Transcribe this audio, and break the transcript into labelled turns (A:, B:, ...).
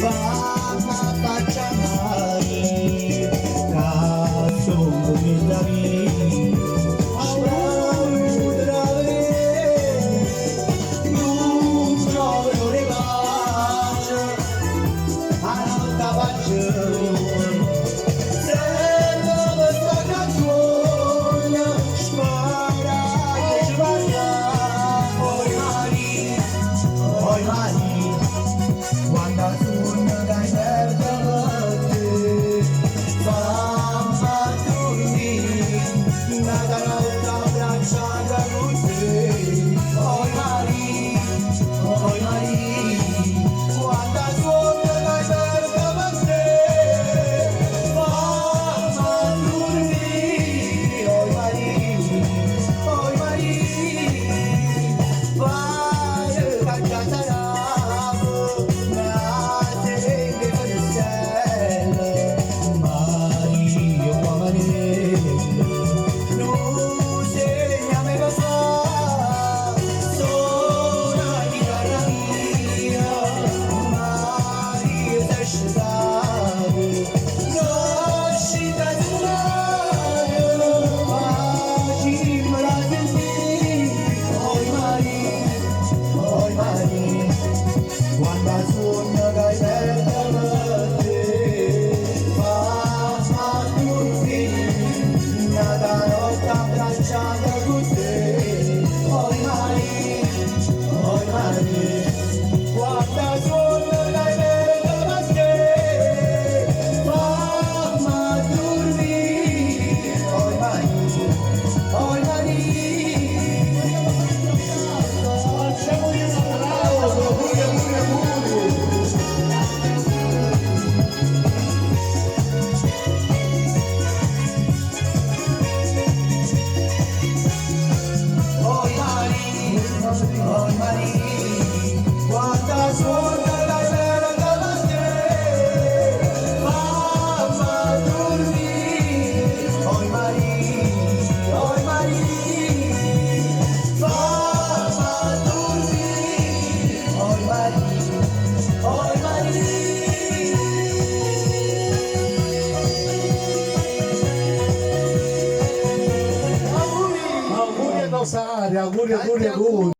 A: Famme affaccià a mare Ca stongo 'mmiezz' 'a via Speruto d' 'a vedè Nun chiove n'ora 'e pace 'A notte faccio juorno Sempe me staco attuorno Speranno 'e ce parlà Oj Marì, oj Marì Quanta suonno ca i' perdo pe' te Famme addurmì N'ata notte abbracciata cu te Oj Marì, oj Marì Quanta suonno ca i' perdo pe' te Famme addurmì Oj Marì, oj Marì Pare ca già s'arape Na senga 'e fenestella Maria cu 'a manella Nu segno me vo fa Sona chitarra mia Maria s'è scetata Nascita mare Facimmela sentì Oj Marì, oj Marì Quanta suonno ca i' perdo pe' te Famme addurmì N'ata notte abbracciata cu te Oj Marì, oj Marì Quanta suonno ca i' perdo pe' te Famme addurmì Oj Marì, oj Marì
B: Facciamogli un applauso, auguri, auguri, auguri.
A: Oj Marì, oj Marì, quanta suonno ca i' perdo pe' te Famme addurmì, oj Marì, oj Marì, famme addurmì, oj Marì, oj Marì.
B: Auguri. Auguri a Rosaria, auguri, auguri, auguri.